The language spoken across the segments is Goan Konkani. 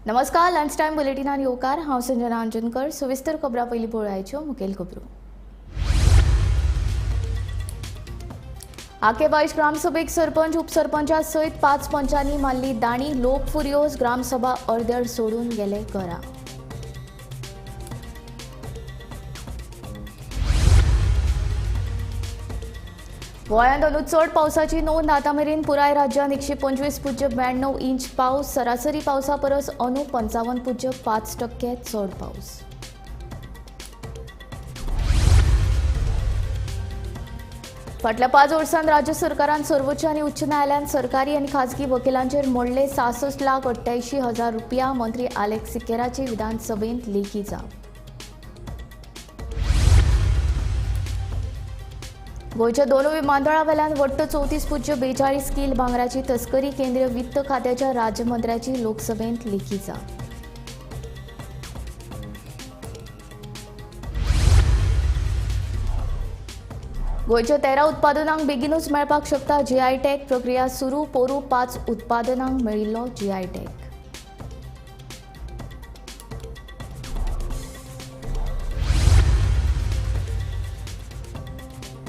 नमस्कार, लंच टायम बुलेटिनान येवकार. हांव संजना अंजनकर. सविस्तर खबरां पयलीं पळोवयाच्यो मुखेल खबरो. आके बायश ग्रामसभेक सरपंच उपसरपंचा सयत 5 पंचांनी मारली दाणी. लोक फुर्योज, ग्रामसभा अर्दर सोडून गेले घरा. गोंयांत अंदू चड पावसाची नोंद. आतां मेरेन पुराय राज्यांत 125.92 इंच पावस. सरासरी पावसा परस अंदू 55.5% चड पावस. फाटल्या 5 वर्सांत राज्य सरकारान सर्वोच्च आनी उच्च न्यायालयान सरकारी आनी खाजगी वकिलांचेर मोडले 66,88,000 रुपया. मंत्री आलेक्स सिकेराची विधानसभेंत लेखी जाप. गोंयच्या दोनूय विमानतळावेल्यान वट्ट 34.42 कील भांगराची तस्करी. केंद्रीय वित्त खात्याच्या राज्यमंत्र्याची लोकसभेंत लेखी जाप. गोंयच्या 13 उत्पादनांक बेगीनूच मेळपाक शकता जीआय टॅग. प्रक्रिया सुरू. पोरू 5 उत्पादनांक मेळिल्लो जीआय टॅग.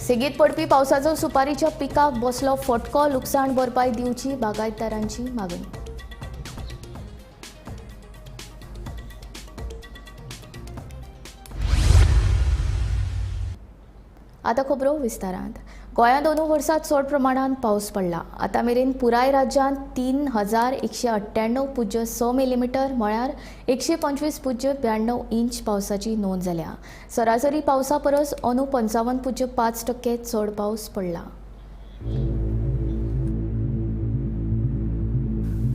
सेगीत पडपी पावसाचो सुपारीच्या पिकाक बसलो फटको. लुकसाण भरपाय दिवची बागायतदारांची मागणी. आतां खबरो विस्तारांत. गोंयांत 2 वर्सांत चड प्रमाणांत पावस पडला. आतां मेरेन पुराय राज्यांत 3198.6 मिलीमिटर म्हळ्यार 125.92 इंच पावसाची नोंद जाल्या. सरासरी पावसा परस अंदू 55.5% चड पावस पडला.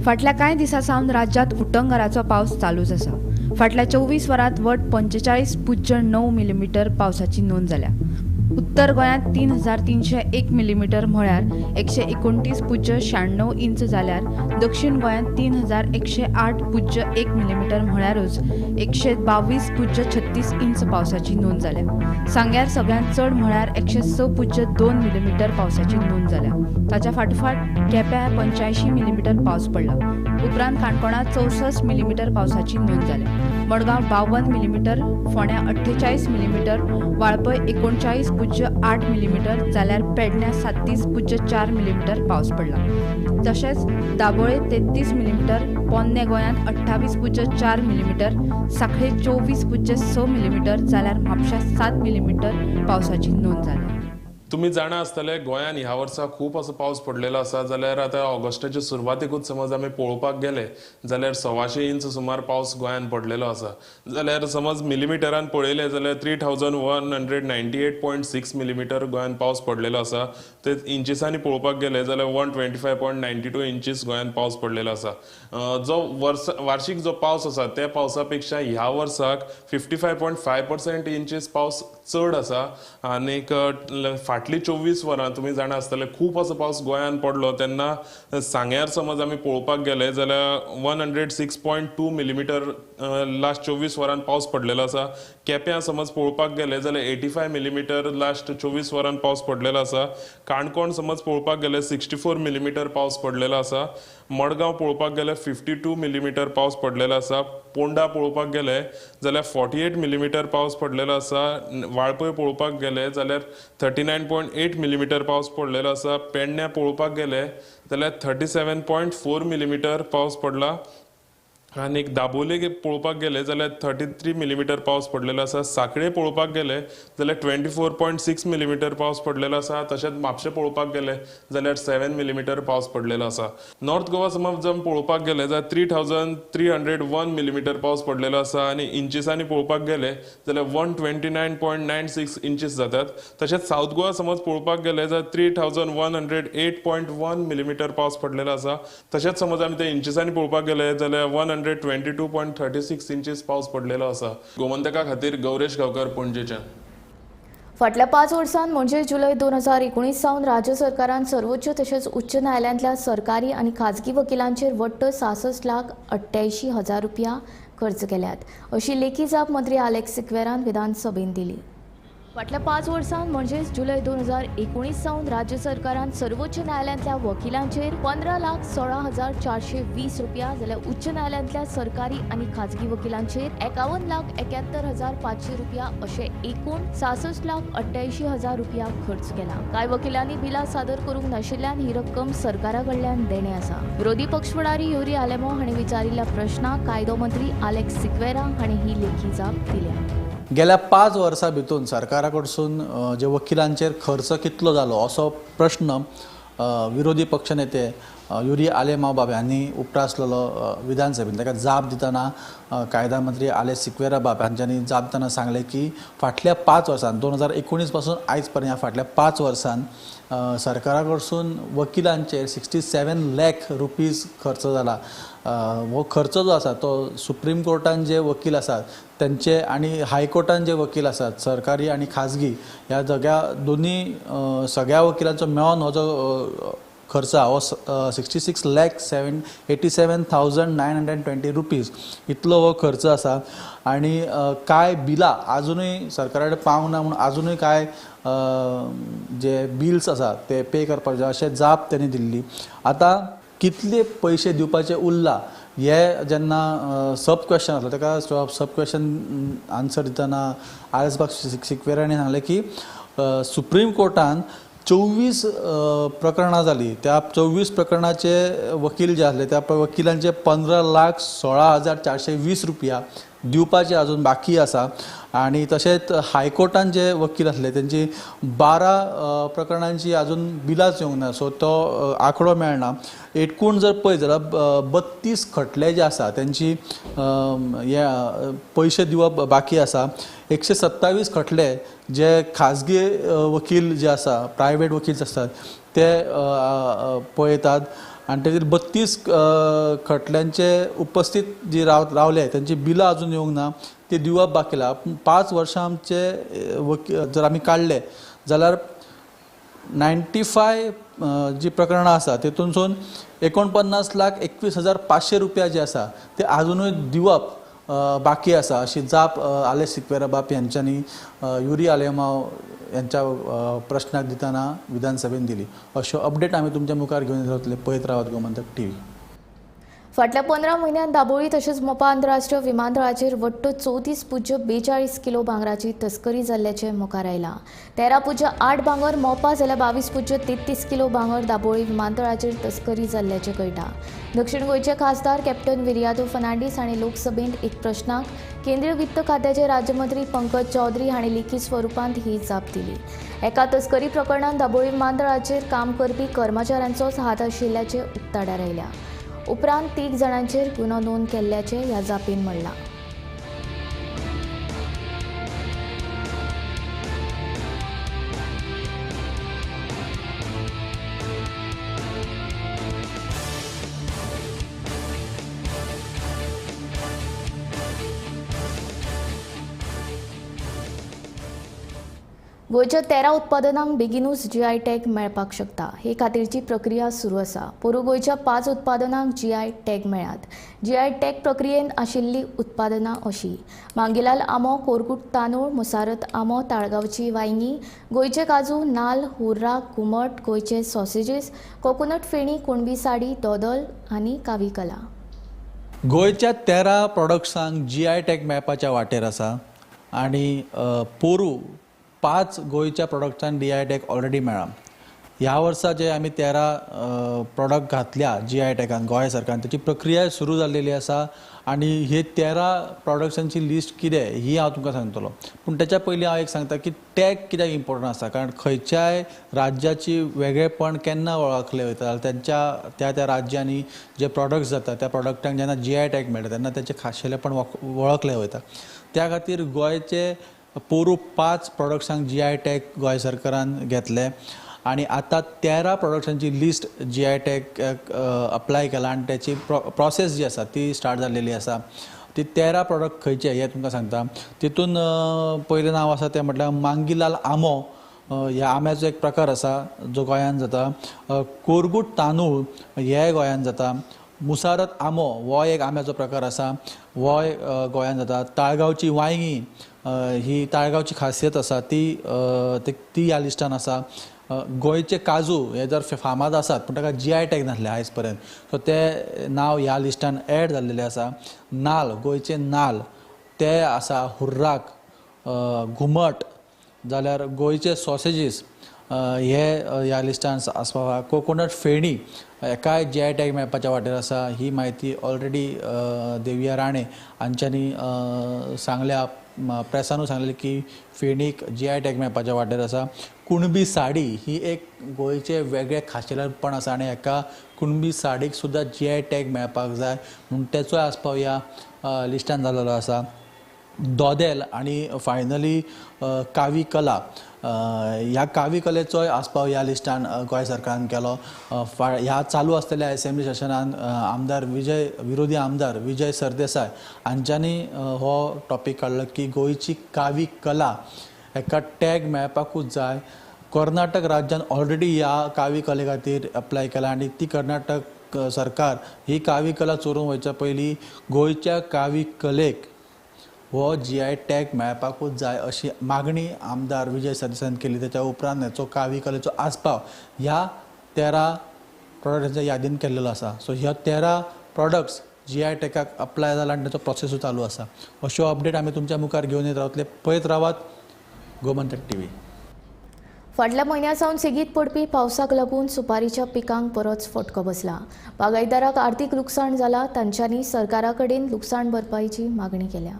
फाटल्या कांय दिसां सावन राज्यांत उटंगाराचो पावस चालूच आसा. फाटल्या 24 वरांत वट 45.9 मिलीमिटर पावसाची नोंद जाल्या. उत्तर गोंयांत 3301 मिलीमिटर म्हळ्यार 129.96 इंच जाल्यार दक्षिण गोंयांत 3108.1 मिलीमिटर म्हळ्यारूच 122.36 इंच पावसाची नोंद जाल्या. सांग्यार सगळ्यांत चड म्हळ्यार 106.2 मिलीमिटर पावसाची नोंद जाल्या. ताच्या फाटोफाट केप्यां 85 मिलीमिटर पावस पडला. उपरांत काणकोणांत 64 मिलीमिटर पावसाची नोंद जाल्या. मडगांव 52 मिलीमिटर, फोंड्यां 48 मिलीमिटर, वाळपय 39.8 मिलीमिटर जाल्यार पेडण्यां 37.4 मिलीमिटर पावस पडला. तशेंच दाबोळे 33 मिलीमिटर, पोन्ने गोंयांत 28.4 मिलीमिटर, सांखळे 24.6 मिलीमिटर जाल्यार म्हापश्यां 7 मिलीमिटर पावसाची नोंद जाल्या. तुमी जाणा आसतले गोंयान ह्या वर्सा खूब असो पावस पडलेलो आसा. जाल्यार आतां ऑगस्टाच्या सुरवातेकूच समज आमी पळोवपाक गेले जाल्यार 125 इंच सुमार पावस गोंयान पडलेलो आसा. जाल्यार समज मिलीमिटरान पळयलें जाल्यार 3198.6 मिलीमिटर गोंयान पावस पडलेलो आसा. ते इंचिसांनी पळोवपाक गेले जाल्यार 125.92 इंचीस गोंयान पावस पडलेलो आसा. जो वार्षिक जो पावस आसा त्या पावसा पेक्षा ह्या वर्साक 55.5% इंचीस पावस चड आसा. आनीक फाटली 24 वरां तुमी जाणा आसतले खूब असो पावस गोंयांत पडलो तेन्ना सांग्यार समज आमी पळोवपाक गेले जाल्यार 106.2 मिलीमिटर लास्ट 24 वरां पावस पडलेलो आसा. केप्यां समज पळोवपाक गेले जाल्यार 85 मिलीमिटर लास्ट 24 वरां पावस पडलेलो आसा. काणकोण समज पळोवपाक गेले 64 मिलीमिटर पावस पडलेलो आसा. मडगांव पळोवपाक गेले 52 मिलीमिटर पावस पडलेलो आसा. पोंडा पळोवपाक गेले जाल्यार 48 मिलीमिटर पावस पडलेलो आसा. वाळपय पळोवपाक गेले जाल्यार 39.8 मिलीमिटर पावस पडलेलो आसा. पेडण्यां पळोवपाक गेले जाल्यार 37.4 मिलीमिटर पावस पडला. आनीक दाबोले पळोवपाक गेले जाल्यार 33 मिलीमिटर पावस पडलेलो आसा. सांखळे पळोवपाक गेले जाल्यार 24.6 मिलीमिटर पावस पडलेलो आसा. तशेंच म्हापशें पळोवपाक गेले जाल्यार 7 मिलीमिटर पावस पडलेलो आसा. नॉर्थ गोवा समज जर पळोवपाक गेले जाल्यार 3301 मिलीमिटर पावस पडलेलो आसा. आनी इंचिसांनी पळोवपाक गेले जाल्यार 129.96 इंचीस जातात. तशेंच सावथ गोवा समज पळोवपाक गेले जाल्यार 3108.1 मिलीमिटर पावस पडलेलो आसा. तशेंच समज आमी ते इंचिसांनी पळोवपाक गेले जाल्यार 122.36 इंचीस पावस पडलेलो आसा. गोमंतका खातीर गौरेश गांवकर, पणजेच्यान. फाटल्या 5 वर्सांत म्हणजे जुलय 2019 सावन राज्य सरकारान सर्वोच्च तशेंच उच्च न्यायालयांतल्या सरकारी आनी खाजगी वकिलांचेर वट्ट 66,88,000 रुपया खर्च केल्यात अशी लेखी जाप मंत्री आलेक्स सिक्वेरान विधानसभेंत दिली. फाटल्या 5 वर्सांत म्हणजेच जुलय 2019 सावन राज्य सरकारान सर्वोच्च न्यायालयांतल्या वकिलांचेर 15,16,420 रुपया जाल्यार उच्च न्यायालयांतल्या सरकारी आनी खाजगी वकिलांचेर 51,71,500 रुपया अशे एकूण 66,88,000 रुपया खर्च केला. कांय वकिलांनी बिलां सादर करूंक नाशिल्ल्यान ही रक्कम सरकारा कडल्यान देणे आसा. विरोधी पक्ष फुडारी युरी आलेमो हांणी विचारिल्ल्या प्रश्नाक कायदो मंत्री आलेक्स सिक्वेरा हांणी ही लेखी जाप दिल्या. गेल्या 5 वर्सां भितून सरकारा कडसून जे वकिलांचेर खर्च कितलो जालो असो प्रश्न विरोधी पक्षनेते युरी आलेमाव बाब हांणी उप्रासलेलो विधानसभेन. ताका जाप दितना कायदा मंत्री आलेक्स सिक्वेरा बाब हांच्यांनी जाप दितना सांगलें की फाटल्या 5 वर्सांत 2019 पासून आयज पर्यंत ह्या फाटल्या 5 वर्सांत सरकारा कडसून वकिलांचेर 67 लाख रुपीज खर्च जाला. हो खर्च जो आसा तो सुप्रीम कोर्टान जे वकील आसात त्यांचे आनी हायकोर्टान जे वकील आसात सरकारी आनी खाजगी ह्या सगळ्या दोन्ही सगळ्या वकिलांचो मेळोन हो जो खर्च हो 66,87,920 रुपीज इतलो हो खर्च आसा. आनी कांय बिलां आजुनूय सरकारा कडेन पावंक ना म्हूण आजुनूय कांय जे बिल्स आसा ते पे करपाक जाय अशें जाप तेणी दिल्ली. आतां कितले पयशे दिवपाचे उरला हे जेन्ना सब क्वेश्चन आसलो ताका सब क्वेश्चन आन्सर दितना आर एस बाब सिक्वेरांनी सांगलें की सुप्रीम कोर्टान 24 प्रकरणां जालीं. त्या 24 प्रकरणाचे वकील जे आसले त्या वकिलांचे 15,16,420 रुपया दिवपाचे अजून बाकी आसा. आनी तशेंच हायकोर्टान जे वकील आसले तेंची 12 प्रकरणांची अजून बिलांच येवंक ना, सो तो आंकडो मेळना. एकूण जर पळयत जाल्यार 32 खटले जे आसा तेंची हे पयशे दिवप बाकी आसा. 127 खटले जे खाजगी वकील जे आसा प्रायवेट वकील जे आसतात ते पळयतात आनी तेजेर 32 खटल्यांचे उपस्थित जी रावले तेंची बिलां अजून येवंक ना, ती दिवप बाकी आसा. 5 वर्सां आमचे वकील जर आमी काडले जाल्यार 95 जी प्रकरणां आसा तेतूनसून 49,21,500 रुपया जे आसा ते आजुनूय दिवप बाकी आसा अशी जाप आलेक्स सिक्वेरा बाब यांच्यांनी युरी आलेमाव यांच्या प्रश्नाक दितना विधानसभेन दिली. अश्यो अपडेट आमी तुमच्या मुखार घेवन येतले. पळयत रावात गोमंतक टीव्ही. फाटल्या 15 म्हयन्यांत दाबोळी तशेंच मोपा आंतरराष्ट्रीय विमानतळाचेर वट्ट 34.42 किलो भांगराची तस्करी जाल्ल्याचें मुखार आयलां. 13.8 भांगर मोपा जाल्यार 22.33 किलो भांगर दाबोळी विमानतळाचेर तस्करी जाल्ल्याचें कळटा. दक्षिण गोंयचे खासदार कॅप्टन विरियातो फर्नांडीस हांणी लोकसभेंत एक प्रश्नाक केंद्रीय वित्त खात्याचे राज्यमंत्री पंकज चौधरी हांणी लेखी स्वरुपांत ही जाप दिली. एका तस्करी प्रकरणांत दाबोळी विमानतळाचेर काम करपी कर्मचाऱ्यांचोच हात आशिल्ल्याचें उक्ताडार आयलां. उपरांत 3 जाणांचेर गुन्हो नोंद केल्ल्याचें ह्या जापेन म्हणलां. गोंयच्या 13 उत्पादनांक बेगिनूच जीआय टॅग मेळपाक शकता. हे खातीरची प्रक्रिया सुरू आसा. पोरूं गोंयच्या 5 उत्पादनांक जीआय टॅग मेळ्ळ्यात. जीआय टॅग प्रक्रियेन आशिल्लीं उत्पादनां अशीं: मांगीलाल आंबो, कोरगूट तांदूळ, मुसारत आंबो, ताळगांवची वांयगीं, गोंयचे काजू, नाल, हुर्रा, घुमट, गोंयचे सॉसेजीस, कोकोनट फेणी, कुणबी साडी, दोदल आनी काविकला. गोंयच्या 13 प्रॉडक्ट्सांक जीआय टॅग मेळपाच्या वाटेर आसा आनी पोरूं 5 गोंयच्या प्रोडक्ट्सांक जीआय टॅग ऑलरेडी मेळ्ळा. ह्या वर्सा जे आमी 13 प्रोडक्ट घातल्या जीआय टॅगान गोंय सरकारान तेची प्रक्रिया सुरू जाल्लेली आसा आनी हे 13 प्रोडक्ट्सांची लिस्ट कितें ही हांव तुमकां सांगतलो. पूण तेच्या पयलीं हांव एक सांगता की टॅग कित्याक इम्पोर्टंट आसा, कारण खंयच्याय राज्याची वेगळेपण केन्ना वळखलें वयता जाल्यार तेंच्या त्या त्या राज्यांनी जे प्रोडक्ट्स जाता त्या प्रोडक्टांक जेन्ना जीआय टॅग मेळटा तेन्ना तेचें खाशेलेपण वळखलें वयता. त्या खातीर गोंयचे पोरूं 5 प्रोडक्ट्सांक जीआय टॅग गोंय सरकारान घेतले आनी आतां 13 प्रोडक्ट्सांची लिस्ट जीआय टॅग अप्लाय केला आनी तेची प्रोसेस जी आसा ती स्टार्ट जाल्लेली आसा. ती 13 प्रोडक्ट खंयचे हे तुमकां सांगता. तितून पयलें नांव आसा तें म्हटल्यार मांगीलाल आंबो. ह्या आंब्याचो एक प्रकार आसा जो गोंयांत जाता. कोरगूट तांदूळ हे गोंयांत जाता. मुसारत आंबो हो एक आंब्याचो प्रकार आसा, होय गोंयांत जाता. ताळगांवची वांयगीं ही ताळगांवची खासियत आसा, ती ती ह्या लिस्टान आसा. गोंयचे काजू हे जर फामाद आसात पूण ताका जी I tag नासले आयज पर्यंत, सो ते नांव ह्या लिस्टान एड जाल्लेले आसा. नाल, गोंयचे नाल ते आसा, हुर्राक, घुमट, जाल्यार गोंयचे सॉसेजीस हे ह्या लिस्टान आसपाव आसा. कोकोनट फेणी हेकाय जी I tag मेळपाच्या वाटेर आसा. ही म्हायती ऑलरेडी देविया राणे हांच्यांनी सांगल्या, प्रेसानूय सांगलें की फेणीक जी I tag मेळपाच्या वाटेर आसा. कुणबी साडी ही एक गोंयचें वेगळें खाशेलेपण आसा आनी हेका कुणबी साडीक सुद्दां जी I tag मेळपाक जाय म्हूण तेचोय आसपाव ह्या लिस्टान जाल्लो आसा. दोदेल आनी फायनली कावी कला, ह्या कावी कलेचोय आसपाव ह्या लिस्टान गोंय सरकारान केलो. ह्या चालू आसलेल्या एसेंब्ली सेशनान आमदार विजय, विरोधी आमदार विजय सरदेसाय हांच्यांनी हो टॉपीक काडलो की गोंयची कावी कला हेका टॅग मेळपाकूच जाय. कर्नाटक राज्यान ऑलरेडी ह्या कावी कले खातीर अप्लाय केला आनी ती कर्नाटक सरकार ही कावी कला चोरून वयच्या पयलीं गोंयच्या कावी कलेक हो जी I tag मेळपाकूच जाय अशी मागणी आमदार विजय सरदेसायान केली. त्याच्या उपरांत हेचो कावी कलेचो आसपाव ह्या 13 प्रोडक्ट्सांच्या यादीन केल्लो आसा. सो ह्या 13 प्रोडक्ट्स जी I टॅगाक अप्लाय जाला आनी ताचो प्रोसेसूय चालू आसा. अश्यो अपडेट आमी तुमच्या मुखार घेवन येत रावतले. पळयत रावात गोमंतक टीव्ही. फाटल्या म्हयन्या सावन सेगीत पडपी पावसाक लागून सुपारीच्या पिकांक बरोच फटको बसला. बागायतदाराक आर्थीक लुकसाण जाला. तांच्यांनी सरकारा कडेन लुकसाण भरपाईची मागणी केल्या.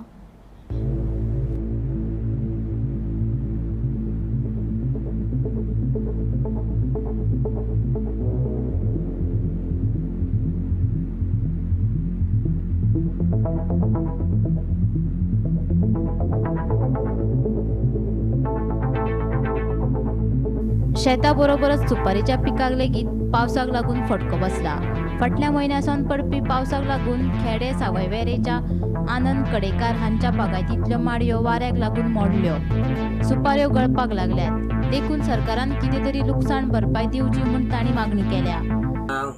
शेताबरोबरच सुपारीच्या पिकाक लेगीत पावसाक लागून फटको बसला. फाटल्या म्हयन्या सावन पडपी पावसाक लागून खेडे सावयवेरेच्या आनंद कडेकार हांच्या बागायतींतल्यो माडयो वाऱ्याक लागून मोडल्यो, सुपाऱ्यो गळपाक लागल्यात. देखून सरकारान कितें तरी लुकसाण भरपाय दिवची म्हूण तांणी मागणी केल्या.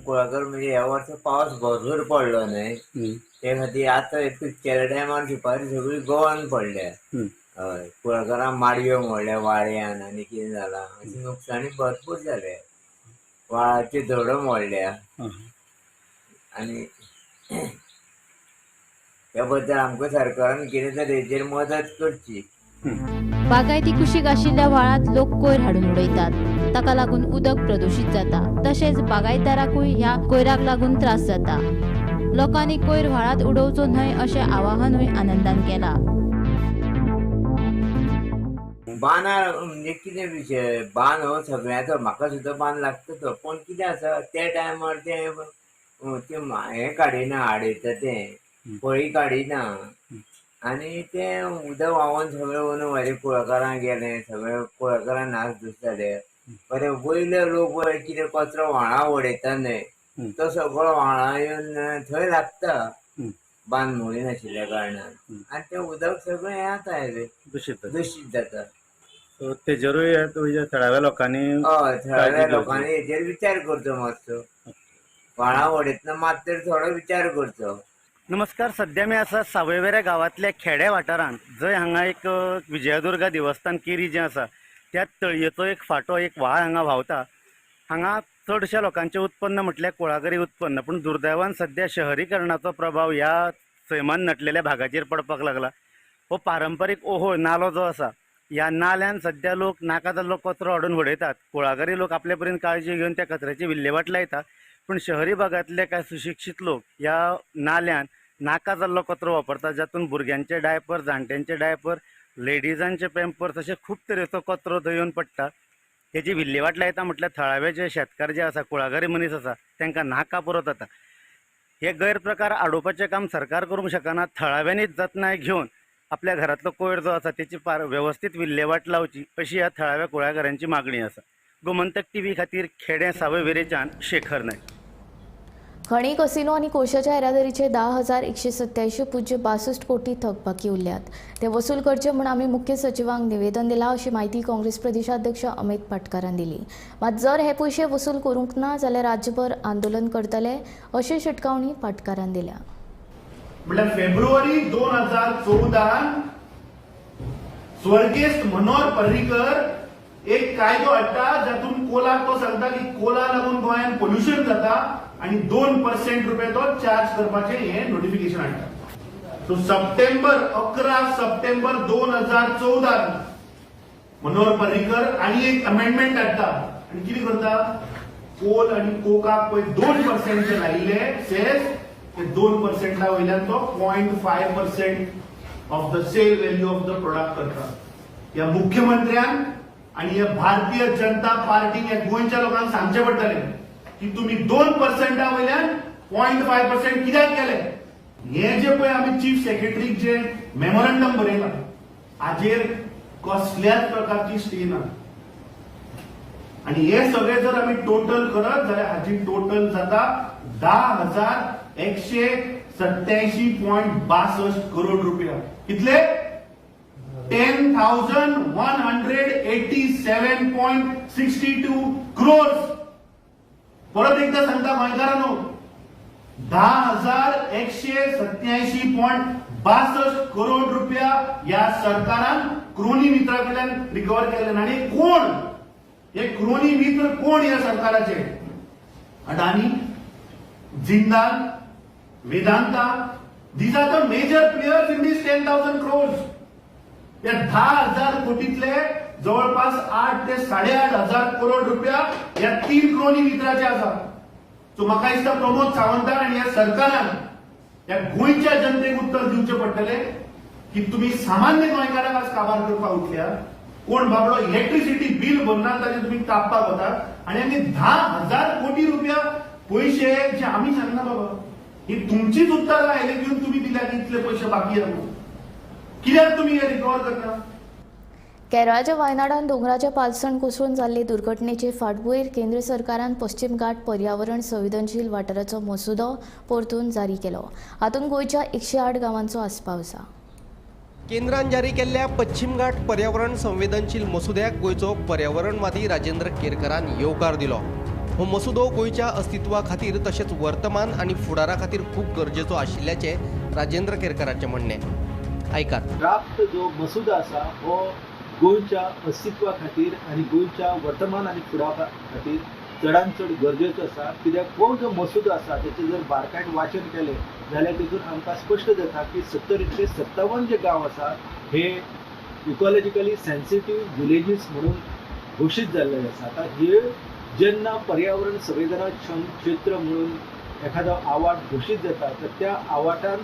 कुळागर म्हणजे ह्या वर्सा पावस भरपूर पडलो न्हय, ते खातीर आतां केल्या टायमार सुपारी सगळी गोवान पडल्या. हय, कुळागरां माडयो मोडल्या वाऱ्यान आनी कितें जालां अशी नुकसाणी भरपूर जाल्या. वाळाच्यो धडो मोडल्या आनी त्या बद्दल आमकां सरकारान कितें तरी हेजेर मदत करची. बागायती कुशीक आशिल्ल्या व्हाळांत लोक कोयर हाडून उडयतात, ताका लागून उदक प्रदुशीत जाता. तशेंच बागायतदाराकूय ह्या कोयराक लागून त्रास जाता. लोकांनी कोयर व्हाळांत उडोवचो न्हय अशें आवाहनूय आनंदान केलां. बांदार म्हणजे कितें विशय, बांद हो सगळ्यांचो, म्हाका सुद्दां बांद लागता तो, पूण कितें आसा त्या टायमार तें हें काडिना, आडयता तें फळी काडिना आनी तें उदक व्हांवोन सगळें वयर व्हांवले, कुळागरां गेलें, सगळें कुळागरां नाश धूस जाले. बरें वयले लोक कितें कचरो व्हाळां उडयता न्हय, तो सगळो व्हाळां येवन थंय लागता बांद मोडी नाशिल्ल्या कारणान आनी तें उदक सगळें हें जाता, दुशीत जाता. तेजेरूय थळाव्या लोकांनी, हय थळाव्या लोकांनी हेजेर विचार करचो, मातसो व्हाळां उडयतना मात तरी थोडो विचार करचो. नमस्कार, सध्या मी आसा सावयवेऱ्या गांवांतल्या खेड्या वाठारांत, जंय हांगा एक विजयदुर्गा देवस्थान केरी जें आसा त्या तळयेचो एक फांटो, एक व्हाळ हांगा व्हांवता. हांगा चडश्या लोकांचें उत्पन्न म्हटल्यार कुळागरी उत्पन्न, पूण दुर्दैवान सध्या शहरीकरणाचो प्रभाव ह्या सैमान नटलेल्या भागाचेर पडपाक लागला. हो पारंपारीक ओहोळ नालो जो आसा, ह्या नाल्यान सध्या लोक नाका जाल्लो कचरो हाडून उडयतात. कुळागरी लोक आपले परीन काळजी घेवन त्या कचऱ्याची विल्हेवाट लायता, पूण शहरी भागांतले कांय सुशिक्षीत लोक ह्या नाल्यान नाका जाल्लो कचरो वापरतात, जातून भुरग्यांचे डायपर, जाणट्यांचे डायपर, लेडिजांचे पेम्पर्स अशे खूब तरेचो कचरो थंय येवन पडटा. तेजी विल्हेवाट लायता म्हटल्यार थळावे जे शेतकार जे आसा, कुळागरी मनीस आसा, तांकां नाका पुरो जाता. हे गैरप्रकार आडोवपाचें काम सरकार करूंक शकना, थळाव्यांनीच जतनाय घेवन आपल्या घरांतलो कोयर जो आसा तेची वेवस्थीत विल्हेवाट लावची अशी ह्या थळाव्या कुळागरांची मागणी आसा. गोमंतक टीव्ही खातीर खेडें सावयवेरेच्यान शेखर नायक. खणी, कसिनो आनी कोळशाच्या येरादारीचे 10,187.62 कोटी थकबाकी उरल्यात. ते वसूल करचे म्हूण आमी मुख्य सचिवांक निवेदन दिलां अशी माहिती काँग्रेस प्रदेशाध्यक्ष अमित पाटकारान दिली. मात जर हे पयशे वसूल करूंक ना जाल्यार राज्यभर आंदोलन करतले अशी शिटकावणी पाटकारान दिल्या. म्हळ्यार फेब्रुवारी 2014 स्वर्गेस्त मनोहर पर्रीकर एक कायदो हाडटा जातून कोलाक तो सांगता की कोला लागून गोंयांत पोल्युशन जाता आणि 2% रुपये तो चार्ज करपाचे हे नोटिफिकेशन हाडटा. सो सप्टेंबर 11 सप्टेंबर 2014 मनोहर पर्रीकर आणि एक अमेंडमेंट हाडटा आनी कितें करता, कोल आनी कोकाक पळय 2% लायिल्ले सेस ते 2% वयल्यान तो 0.5% of the sale value of the product करता. ह्या मुख्यमंत्र्यान आनी ह्या भारतीय जनता पार्टीक ह्या गोंयच्या लोकांक सांगचें पडटलें की तुमी 2% वयल्यान 0.5% कित्याक केले. हे जे पळय आमी चीफ सेक्रेटरीक जे मेमोरंडम बरयलां हाजेर कसल्याच प्रकारची स्टे ना. आनी हे सगळे जर आमी टोटल करत जाल्यार हाजी टोटल जाता 10,187.62 करोड रुपया. कितले? 10,187.62 क्रोर्स. परत एकदा सांगता गोंयकारांनो, 10,187.62 करोड रुपया ह्या सरकारान क्रोनी मित्रा कडल्यान रिकवर केले. आनी कोण हे क्रोनी मित्र? कोण ह्या सरकाराचे? Adani, Jindal, Vedanta, these are the major players in this 10,000 crores. या 10,000 कोटीतले जवळपास 8 ते 8,500 करोड रुपया या 3 क्रोनी मित्राचे आसा. सो म्हाका दिसता प्रमोद सावंतान आनी ह्या सरकारान ह्या गोंयच्या जनतेक उत्तर दिवचें पडटलें की तुमी सामान्य गोंयकारांक आज काबार करपाक उठल्या. कोण बाबडो इलेक्ट्रिसिटी बील भरना ताजेर तुमी कापपाक वतात आनी आमी 10,000 कोटी रुपया पयशे जे आमी सांगना बाबा, ही तुमचीच उत्तरां आयले घेवन तुमी दिल्या की इतले पयशे बाकी आसा, कित्याक तुमी हे रिकवर करना? केरळाच्या वायनाडान दोंगराच्या पालसण कोसळून जाल्ले दुर्घटनेचे फाटभूंयेर केंद्र सरकारान पश्चिम घाट पर्यावरण संवेदनशील वाठाराचो मसुदो परतून जारी केलो. हातूंत गोंयच्या 108 गांवांचो आस्पाव आसा. केंद्रान जारी केल्ल्या पश्चिम घाट पर्यावरण संवेदनशील मसुद्याक गोंयचो पर्यावरणवादी राजेंद्र केरकरान येवकार दिलो. हो मसुदो गोंयच्या अस्तित्वा खातीर तशेंच वर्तमान आनी फुडारा खातीर खूब गरजेचो आशिल्ल्याचें राजेंद्र केरकराचें म्हणणें. आयकात. ड्राफ्ट जो मसुदो आसा हो गोंयच्या अस्तित्वा खातीर आनी गोंयच्या वर्तमान आनी फुडारा खातीर चडान चड गरजेचो आसा. कित्याक हो जो मसुदो आसा तेचें जर बारकायेन वाचन केलें जाल्यार तितून आमकां स्पश्ट जाता की 70 ते 57 जे गांव आसा हे इकॉलॉजिकली सेन्सिटीव विलेजीस म्हणून घोशीत जाल्ले आसा. आतां हे जेन्ना पर्यावरण संवेदनाक्षम क्षेत्र म्हणून एखादो आवाठ घोशीत जाता तर त्या आवाठान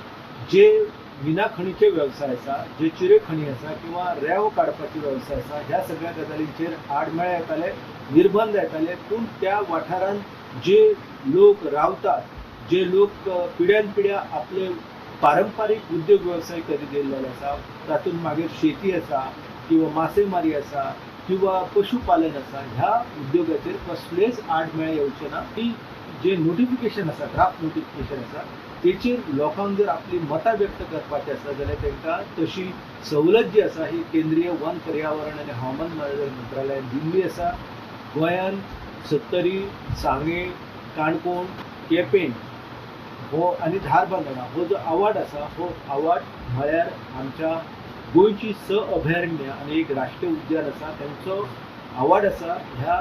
जे मिना खणीचे वेवसाय आसा, जे चिरे खणी आसा किंवा रेंव काडपाचे वेवसाय आसा, ह्या सगळ्या गजालींचेर आडमेळे येताले, निर्बंध येताले. पूण त्या वाठारांत जे लोक रावतात, जे लोक पिढ्यान पिढ्या आपले पारंपारीक उद्योग वेवसाय करीत येयल्ले आसा, तातूंत मागीर शेती आसा किंवा मासेमारी आसा किंवा पशुपालन आसा, ह्या उद्योगाचेर कसलेच आडमेळे येवचे ना. ही जे नोटिफिकेशन आसा, ड्राफ्ट नोटिफिकेशन आसा, तेचेर लोकांक जर आपली मतां व्यक्त करपाची आसा जाल्यार तांकां तशी सवलत जी आसा ही केंद्रीय वन पर्यावरण आनी हवामान बदल मंत्रालयान दिल्ली आसा. गोंयान सत्तरी, सांगें, काणकोण, केपें हो आनी धारबांदोडा हो जो आवाठ आसा हो आवाठ म्हळ्यार आमच्या गोंयची 6 अभयारण्य आनी एक राष्ट्रीय उद्यान आसा तेंचो आवाठ आसा. ह्या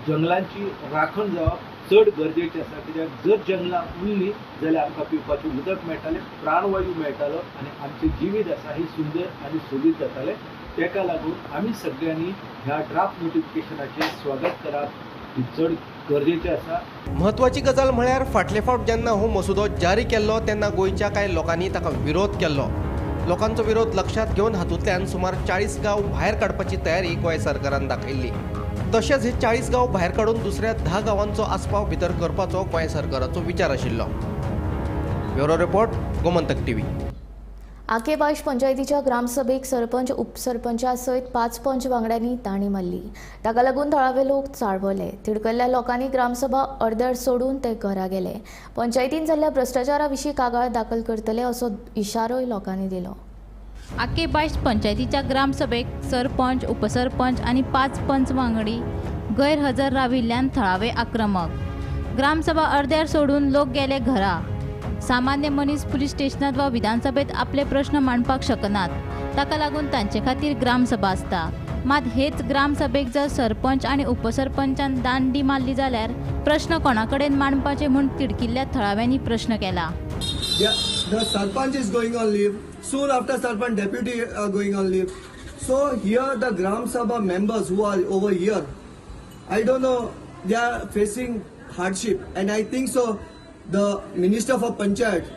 जंगलांची राखण जावप चड गरजेचें आसा, कित्याक जर जंगलां उरलीं जाल्यार आमकां पिवपाचें उदक मेळटालें, प्राणवायू मेळटालो आनी आमचें जिवीत आसा हें सुंदर आनी सोबीत जातालें. ताका लागून आमी सगळ्यांनी ह्या ड्राफ्ट नोटिफिकेशनाचें स्वागत करप ही चड गरजेचें आसा. म्हत्वाची गजाल म्हळ्यार फाटले फावट जेन्ना हो मसुदो जारी केल्लो तेन्ना गोंयच्या कांय लोकांनी ताका विरोध केल्लो. लोकांचो विरोध लक्षांत घेवन हातूंतल्यान सुमार 40 गांव भायर काडपाची तयारी गोंय सरकारान दाखयल्ली. तशेंच हे 40 गांव भायर काडून दुसऱ्या 10 गांवांचो आस्पाव भितर करपाचो गोंय सरकाराचो विचार आशिल्लो. Bureau report, Gomantak TV. आके बायश पंचायतीच्या ग्रामसभेक सरपंच उपसरपंचा सयत 5 पंच वांगड्यांनी ताणी मारली. ताका लागून थळावे लोक चाळवले. तिडकल्ल्या लोकांनी ग्रामसभा अर्दर सोडून ते घरा गेले. पंचायतीन जाल्ल्या भ्रश्टाचारा विशीं कागाळ दाखल करतले असो इशारोय लोकांनी दिलो. आके बायश पंचायतीच्या ग्रामसभेक सरपंच, उपसरपंच आनी 5 पंच वांगडी गैरहजर राविल्ल्यान थळावे आक्रमक. ग्रामसभा अर्द्यार सोडून लोक गेले घरा. सामान्य मनीस पुलीस स्टेशनात वा विधानसभेत आपले प्रश्न मांडपाक शकनात, ताका लागून तांचे खातीर ग्रामसभा आसता. मात हेच ग्रामसभेक जर सरपंच आनी उपसरपंचान दांडी मारली जाल्यार प्रश्न कोणा कडेन मांडपाचे म्हूण तिडकिल्ल्या थळाव्यांनी प्रश्न केला. The sarpanch is going on leave. Soon after sarpanch, deputy are going on leave. So here the Gram Sabha members who are over here, I don't know, they are facing hardship, and I think so the Minister for Panchayat,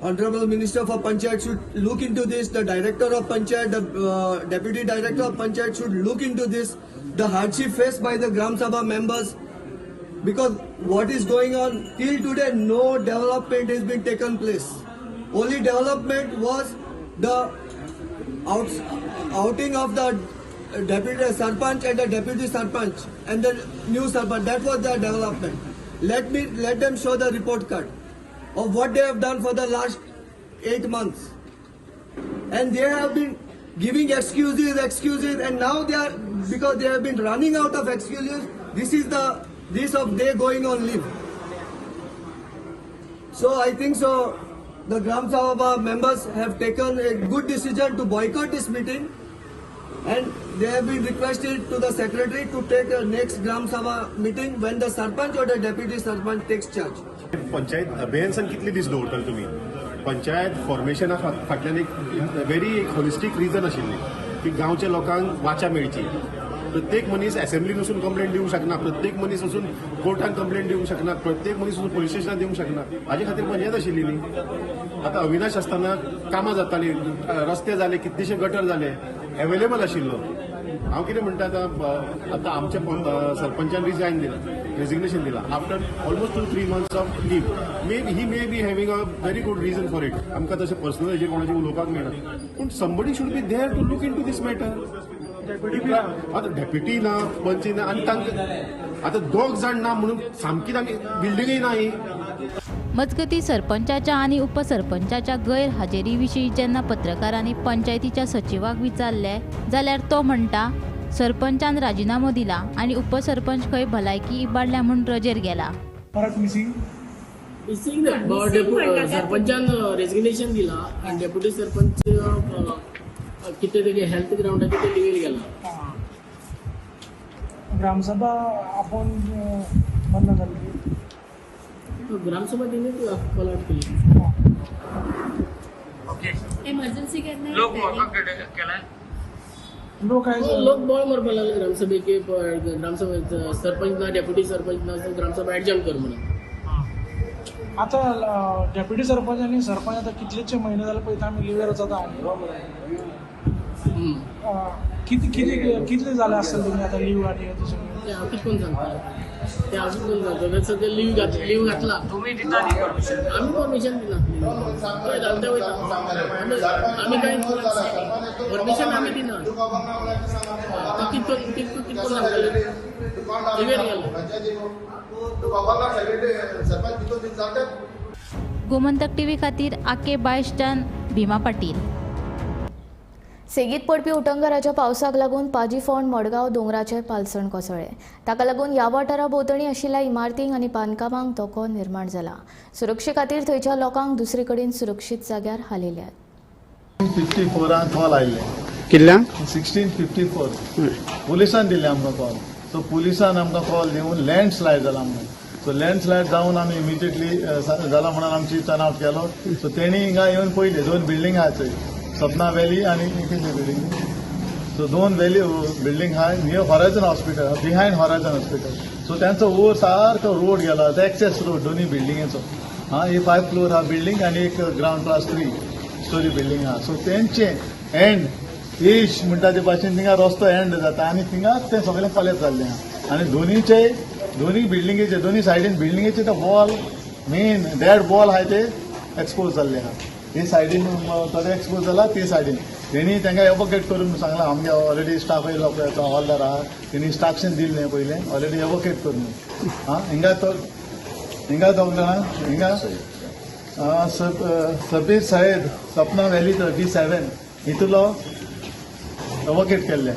Honorable Minister for Panchayat should look into this. The Director of Panchayat, the Deputy Director of Panchayat should look into this, the hardship faced by the Gram Sabha members, because what is going on till today, no development has been taken place. Only development was the outing of the deputy sarpanch and the deputy sarpanch and the new sarpanch. That was the development. Let them show the report card of what they have done for the last 8 months. And they have been giving excuses, and now they are, because they have been running out of excuses, this is the this of they going on leave. So I think so the Gram Sabha members have taken a good decision to boycott this meeting, and they have been requested to the secretary to take a next Gram Sabha meeting when the sarpanch or the deputy sarpanch takes charge. Panchayat अभियन्सान कितले दीस दवरतले तुमी? पंचायत फॉर्मेशना फाटल्यान एक व्हेरी होलिस्टीक रिजन आशिल्ली की गांवच्या लोकांक वाचा मेळची. प्रत्येक मनीस असेंब्लीन वचून कंप्लेंट दिवंक शकना, प्रत्येक मनीस वचून कोर्टान कंप्लेंट दिवंक शकना, प्रत्येक मनीस वचून पोलीस स्टेशनात दिवंक शकना. हाजे खातीर पंचायत आशिल्ली न्ही. आतां अविनाश आसतना कामां जातालीं, रस्ते जाले, कितलेशे गटर जाले, एवेलेबल आशिल्लो. हांव कितें म्हणटा, आतां आतां आमच्या सरपंचान रिजायन दिला, रेजिग्नेशन दिला after almost 2-3 months of leave. May be he may be having a very good reason for it. आमकां तशें पर्सनल हेजेर कोणाचें उलोवपाक मेळना, पूण somebody should be there to look into this matter. आतां डेप्युटी ना, पंच ना, आनी तांकां आतां दोग जाण ना म्हणून सामकी तांकी बिल्डिंगय ना ही. मजगती सरपंचाच्या आनी उपसरपंचाच्या गैरहाजेरी विशीं जेन्ना पत्रकारांनी पंचायतीच्या सचिवाक विचारले जाल्यार तो म्हणटा सरपंचान राजिनामो दिला आनी उपसरपंच खंय भलायकी इबाडल्या म्हूण रजेर गेला. परत मिसिंग मिसिंग सरपंचान रेजिग्नेशन दिला आनी डेप्युटी सरपंच कितें तेगे हेल्थ ग्रावंडाचेर ते लिवेर गेला. ग्रामसभा आपण बंद जाली. ग्रामसभा तिने कॉल आउट केली. इमर्जन्सी केन्ना लोक केला लोक लोक बोळ मारपाक लागले ग्रामसभेक, ग्रामसभा सरपंच ना, डेप्युटी सरपंच ना, ग्रामसभा एडजर्न कर म्हणून. आता डेप्युटी सरपंच आनी सरपंच आतां कितलेशे म्हयने जाले पळयता आमी लिवेर वचता. कितले कितले जाले आसतले तुमी आतां लीव आनी तशें? ते हांव कितें करून सांगता, ते हांव कितें करून सांगता. सद्या लीव घातला तुमी दिता न्ही परमिशन? आमी परमिशन दिना, थंय घालता वयता आमी, कांय परमिशन आमी दिना. तो कितें कितें कितें करून सांगतले? लिवेर गेलो. गोमंतक टीव्ही खातीर आके बायशच्यान भीमा पाटील. सेगीत पडपी उटंगाराच्या पावसाक लागून पाजीफोंड मडगांव दोंगराचे पालसण कोसळ्ळें. ताका लागून ह्या वाठारा भोंवतणी आशिल्ल्या इमारतींक आनी बांदकामांक धोको निर्माण जाला. सुरक्षे खातीर थंयच्या लोकांक दुसरे कडेन सुरक्षीत जाग्यार हालयल्यात. 1654 कॉल आयिल्ले. कितल्यांक? 1654 पुलिसान दिल्ले आमकां कॉल. सो पुलिसान आमकां कॉल दिवन लँड स्लायड जाला म्हणून. सो लँड स्लायड जावन आमी इमिजिएटली जाला म्हणून आमची टर्न आवट केलो. सो तेणी हिंगा येवन पळयले, 2 बिल्डींग आहा थंय, सपना व्हॅली आनी कितें बिल्डींग. सो 2 व्हॅली बिल्डींग आहा near Horizon hospital, behind Horizon hospital. So त्यांचो वयर सारको रोड गेला, एक्सेस रोड दोनूय बिल्डिंगेचो. हा ही 5 फ्लोर हा बिल्डींग आनी एक ग्रावंड प्लस 3 स्टोरी बिल्डींग आहा. सो तेंचे एंड एज म्हणटा ते भाशेन थिंगा रस्तो एंड जाता आनी थिंगाच तें सगळें कॉलेज जाल्लें आहा. आनी दोनूय बिल्डिंगेचे दोनूय सायडीन बिल्डिंगेचे ते वॉल मेन डेड वॉल आहा ते एक्सपोज जाल्ले आहा. हे सायडीन थोडे एक्सपोज जाला ते सायडीन तेणी तांकां एवोकेट करून सांगलां. आमगे ऑलरेडी स्टाफ येयलो पळय, तो हवालदार आहा, तेणी इन्स्ट्रक्शन दिल्लें पयलें ऑलरेडी एवोकेट करून. आं, हिंगा तो हिंगा दोग जाणां हिंगा सबीर सयद सपना व्हॅली D7 हितूलो एवोकेट केल्ले.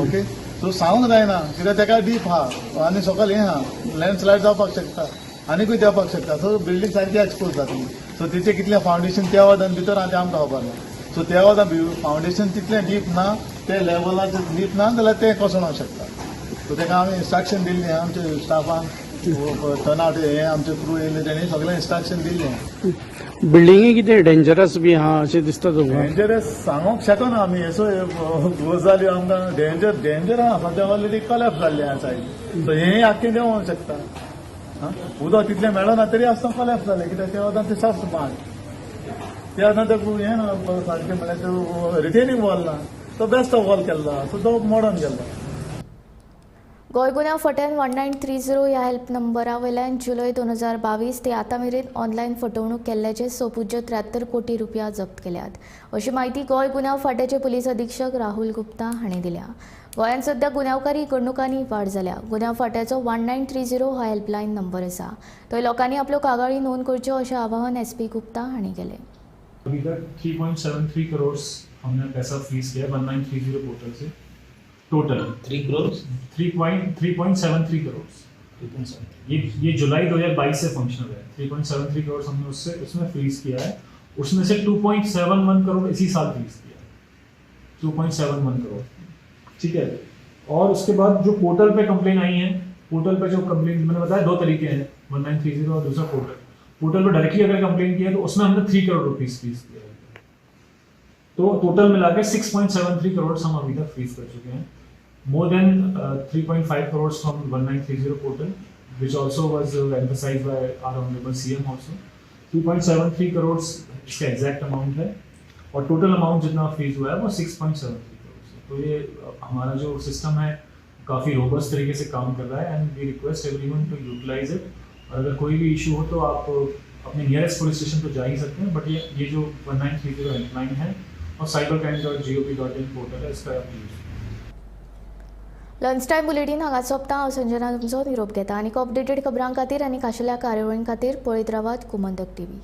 ओके, सो सांगूंक जायना कित्याक ताका डीप आहा आनी सकयल हें आहा, लँडस्लायड जावपाक शकता आनीकूय देंवपाक शकता. सो बिल्डींग सारकी एक्सपोज जातली. सो तिचें कितलें फावंडेशन त्या वदान भितर आहा तें आमकां खबर ना. सो त्या वदान फावंडेशन तितलें डीप ना, ते लेवलाचेर डीप ना जाल्यार तें कोसळोंक शकता. सो ताका आमी इन्स्ट्रक्शन दिल्लें आमच्या स्टाफान, टर्नआवट हे आमचे क्रू येयले तेणी सगळें इन्स्ट्रक्शन दिल्लें. बिल्डिंगे कितें डेंजरस बी आहा अशें दिसता तुमकां? डेंजरस सांगूंक शकना आमी, असो गजाल्यो आमकां डेंजर डेंजर आहा. सद्या ऑलरेडी कॉलॅप्स जाल्लें आहा सायड. सो हें आख्खें देंवोंक शकता. उदक तितलें मेळना तरी आसतना कॉलॅप्स जालें कित्याक त्या वतान ते सॉफ्ट माड, त्या वतान ते हें ना सारकें म्हणल्यार ते रिटेनिंग वॉल ना, तो बेस्ट वॉल केल्लो आहा, सो तो मोडोन गेल्लो. गोंय गुन्यांव फांट्यान 1930 ह्या हेल्प नंबरा वयल्यान जुलय 2022 ते आतां मेरेन ऑनलायन फटवणूक केल्ल्याचे 6.73 कोटी रुपया जप्त केल्यात अशी म्हायती गोंय गुन्यांव फांट्याचे पुलीस अधीक्षक राहुल गुप्ता हांणी दिल्या. गोंयांत सद्या गुन्यांवकारी घडणुकांनी वाड जाल्या. गुन्यांव फांट्याचो 1930 हो हेल्पलायन नंबर आसा. थंय लोकांनी आपल्यो कागाळी नोंद करच्यो अशें आवाहन SP Gupta हांणी केलें. अभी तक 3.73 करोड़ हमने पैसा फ्रीज किया 1930 पोर्टल से. टोटल 3 करोड़ 3.73 करोड़. ये जुलाई 2022 से फंक्शनल है. 3.73 करोड़ हमने उससे उसमें फ्रीज किया है. उसमें से 2.71 करोड़ इसी साल फ्रीज किया है, 2.71 करोड़. ठीक है. और उसके बाद जो पोर्टल पे कंप्लेन आई है, पोर्टल पे जो कंप्लेन मैंने बताया दो तरीके हैं, 1930 और दूसरा पोर्टल. पोर्टल पर डायरेक्टली अगर कंप्लेन किया तो उसमें हमने 3 करोड़ रुपीज़ फ्रीज किया है. तो टोटल मिला के 6.73 करोड़ हम अभी तक फ्रीज कर चुके हैं. More than 3.5 crores from 1930 portal, which also was emphasized by our honorable CM also. 2.73 crores इसका एग्जैक्ट अमाउंट है और टोटल अमाउंट जितना फ्रीज हुआ है वो 6.73 करोड़ है. तो ये हमारा जो सिस्टम है काफ़ी रोबस्ट तरीके से काम कर रहा है and we request everyone to utilize it. और अगर कोई भी इशू हो तो आप अपने नियरेस्ट पुलिस स्टेशन तो जा ही सकते हैं, बट ये जो 1930 हेल्पलाइन है और cybercrime.gov.in portal है, इसका आप यूज़. लंच टायम बुलेटीन हांगा सोंपता. हांव संजना तुमचो निरोप घेता. आनीक अपडेटेड खबरां खातीर आनी खाशेल्या कार्यावळीं खातीर पळयत रावात गोमंतक टीव्ही.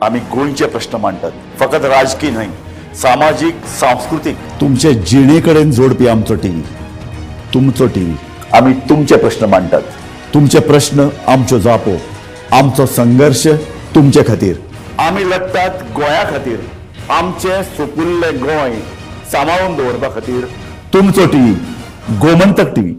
आम्ही गोंयचे प्रश्न मांडटात, फकत राजकीय न्हय, सामाजीक, सांस्कृतीक, तुमचे जिणेकडेन जोडपी आमचो टीव्ही, तुमचो टीव्ही. आम्ही तुमचे प्रश्न मांडटात, तुमचे प्रश्न आमच्यो जापो, आमचो संघर्ष तुमचे खातीर. आमी लढटात गोंया खातीर, आमचें सुपुल्लें गोंय सांबाळून दवरपा खातीर. तुमचो टीव्ही, गोमंतक टीव्ही.